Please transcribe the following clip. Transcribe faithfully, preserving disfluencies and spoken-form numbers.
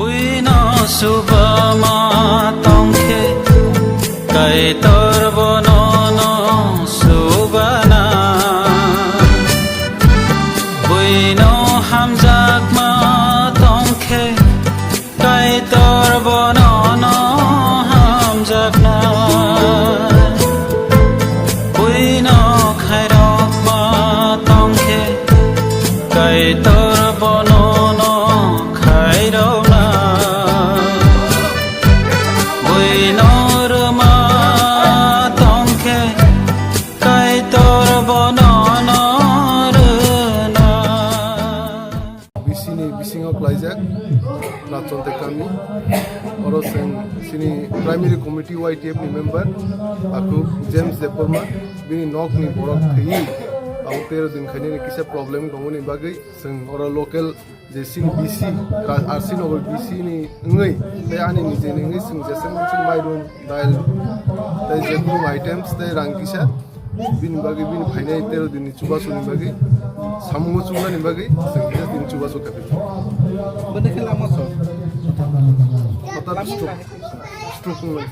Buino subama tongkhe, Kaitor bono no subana. Buino hamjakma tongkhe, Kaitor bono no hamjakna. Buino khairokma tongkhe, Kaitor bono no khairokna. Buino rwma tongkhe, Kaitor bono no rwna. B C ni bisingo klaijak Rachonte kami. Oro chwng chini primary committee Y T F ni member Aku James Debbarma, bini nok ni borok thwi, abo tero din khainani kisa problem tongmani bagwi chwng oro local je chini B C, Ra-, R C Nagar B C ni wngwi, tei ani nijeni wngwi chwng jeswk mairum, dail, tei je kunu items, tei rang kisa, bini bagwi bini phainai tero din ni chubachu ni bagwi, samungo chuknani bagwi chwng kisa din chubachu kha. Bwdwkhe lama so? Hothat stroke, stroke wngwi.